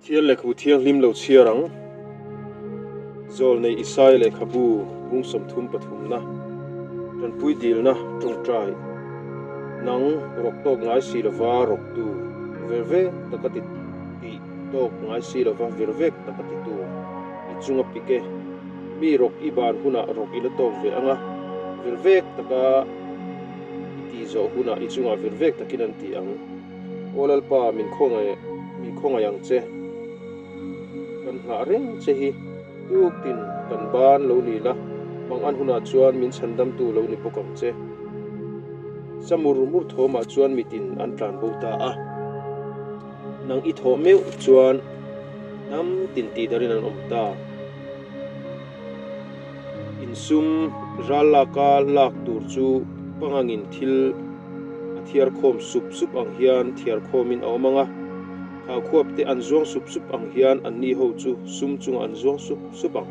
Pathian lehkhabu thianghlim lo chhiar ang. Zawlnei Isaia lehkhabu bung 33 na, Tanpui dilna tawngtai, Nang rawk tawk ngai si lova rawktu, ver vek taka ti tih tawk ngai si lova vir vek taka titu, i chunga pik e. Mi rawk i ban hunah rawk i la tawk ve ang a, vir vek taka i tih zawh hunah i chungah vir vek takin an ti ang. Aw Lalpa, min khawngaih, min khawngaih ang che. Kan nghah reng che hi tuktin kan ban lo ni la, mang an hunah chuan min chhandamtu lo ni bawk ang che. Sa mur mur thawmah chuan mitin an tlan bo ta a. Nang i thawh meuh chuan hnam tin tih darin an awm ta. Insum ral laka lak tur chu pangangin thil a thiar khawm sup sup ang hian thiar khawmin a awm ang a, thau khuap te an zuang sup sup ang hian anni ho chu sum chungah an zuang sup sup ang.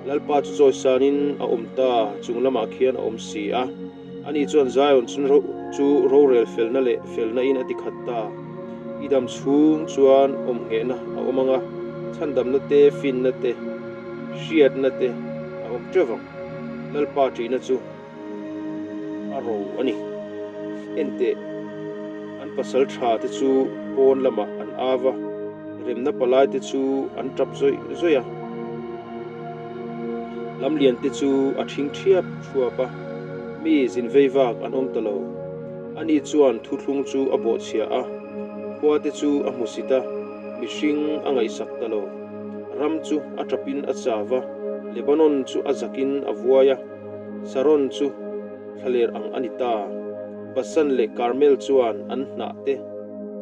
Lalpa chu chawisanin a awm ta, chung lamah khian a awm si a. Ani chuan Zion chu rorel felna leh felna in a ti khat ta. I dam chhung chuan awm nghehna a awm ang a, chhandamna te, finna te, hriatna te a awm teuh ang. Lalpa ṭihna chu a ro a ni. Enteh, an pasal tha te chu pawn lamah an av a, remna palai te chu an tap zawih zawih a. Lamlian te chu a ṭhing ṭhiap ṭhuap a, mi zin vei vak an awm ta lo. Ani chuan thuthlung chu a bawhchhia a, khua te chu a hmusit a, mihring a ngaihsak ta lo. Ram chu a ṭapin a chav a, Lebanon chu a zakin a vuai a, Saron chu thlaler ang a ni ta. Basan leh Karmel chuan an hnah te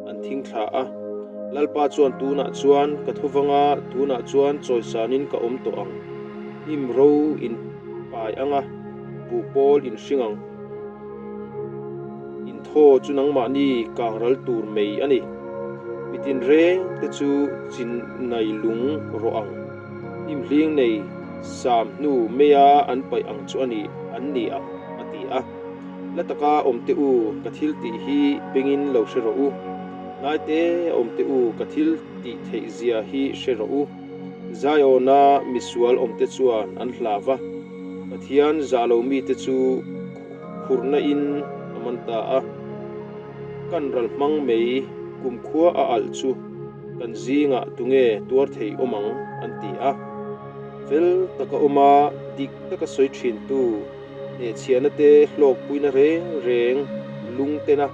an thing thla a. Lalpa chuan tunah chuan ka thu vang a, tunah chuan chawisanin ka awm tawh ang. Hnim ro in pai ang a, buh pawl in hring ang. In thaw chu nangmahni kangral tur mai a ni. Mitin reng te chu chinai lung rawh ang. Hnim hling nei sam hnu meia an paih ang chu a ni an ni ang, a ti a. La taka awm teh u, ka thil tih hi bengin lo hre rawh u. Naite awm teh u, ka thil tih theih zia hi hre rawh u. Zion-a misual awmte chuan an hlau va, Pathian zah lo mite chu khurna in a man ta a. Kan ral hmang mai kumkhua a alh chu kan zingah tunge tuar thei awm ang an ti a. Fel taka awm a, dik taka sawi thintu hnehchhiahna te hlawkpuina reng reng lungtena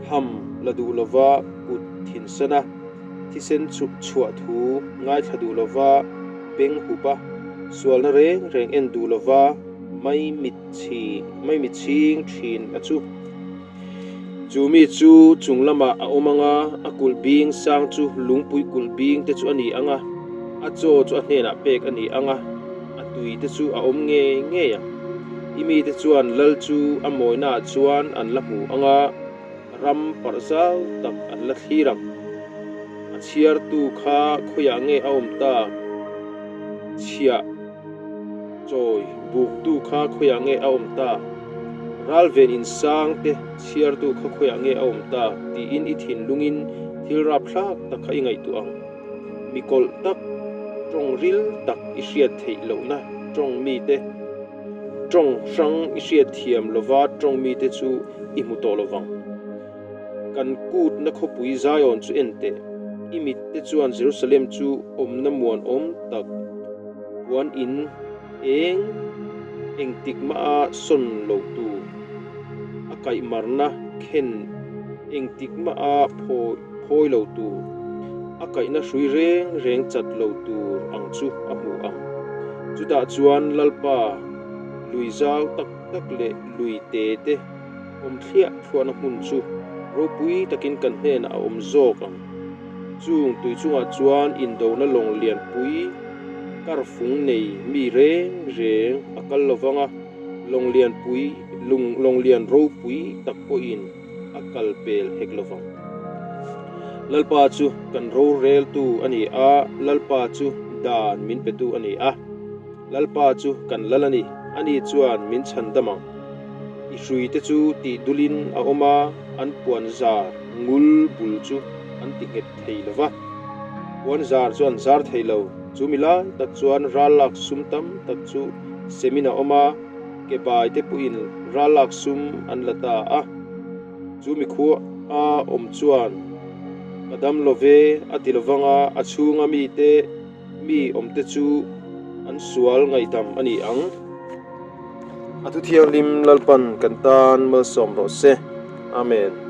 tham la duh lova kut thinsan a, thisen chhuah thu ngaithla duh lova beng hup a, sualna reng reng en duh lova maimichhing thin a chu. Chu mi chu chung lamah a awm ang a, a kulh bing sang chu lungpui kulh bing te chu a ni ang a, a chaw chu a hnenah pek a ni ang a, a tui te chu a awm ngei ngei ang. I mite chuan lal chu a mawinaah chuan an la hmu ang a, ram parh zau tak an la thlir ang. A chhiartu kha khawiah nge a awm tak? Chhiah. Chawi buktu kha khawiah nge a awm ta? Ralven insang te chhiartu kha khawiah nge a awm ta? tiin i thinlungin thil rapthlak tak kha i ngaihtuah ang. Mi kawlh tak, tawng ril tak i hriat theih lohna tawng mite, tawng hrang i hriat thiam lova tawng mite chu i hmu tawh lovang. Kan kutna khawpui Zion chu en teh, i mitte chuan Jerusalem chu awmna muanawm tak, Puan in eng engtik mah a sawn lo tur, a kaihmarna khen engtik mah a phawi lo tur, a kaihna hrui reng reng chat lo tur ang chu a hmu ang. Chutah chuan Lalpa lui zau tak tak leh lui te te awm thliah thluahna hmun chu ropui takin kan hnenah a awm zawk ang. Chung tui chungah chuan indona lawng lianpui kar fung nei mi reng reng a kal lo vang a, lawng lianpui lawng lian ropui tak pawhin a kal pel hek lo vang. Lalpa chu kan roreltu a ni a, Lalpa chu dan min petu a ni a. Lalpa chu kan lal a ni, ani chuan min chhan dam ang. I hruite chu tih dulin a awm a, an puan zar ngul bul chu an ti nghet thei lo va, puan zar chu an zar thei lo. Chu mi lai tak chuan ral lak sum tam tak chu semin a awm a, ke bai te pawhin ral lak sum an la ta a. Chu mi khua a awm chuan, Ka dam lo ve, a ti lovang a, a chhunga mite mi awmte chu an sual ngaihdam a ni ang. A thu thianghlim Lalpan kan tan malsawm rawh se. Amen.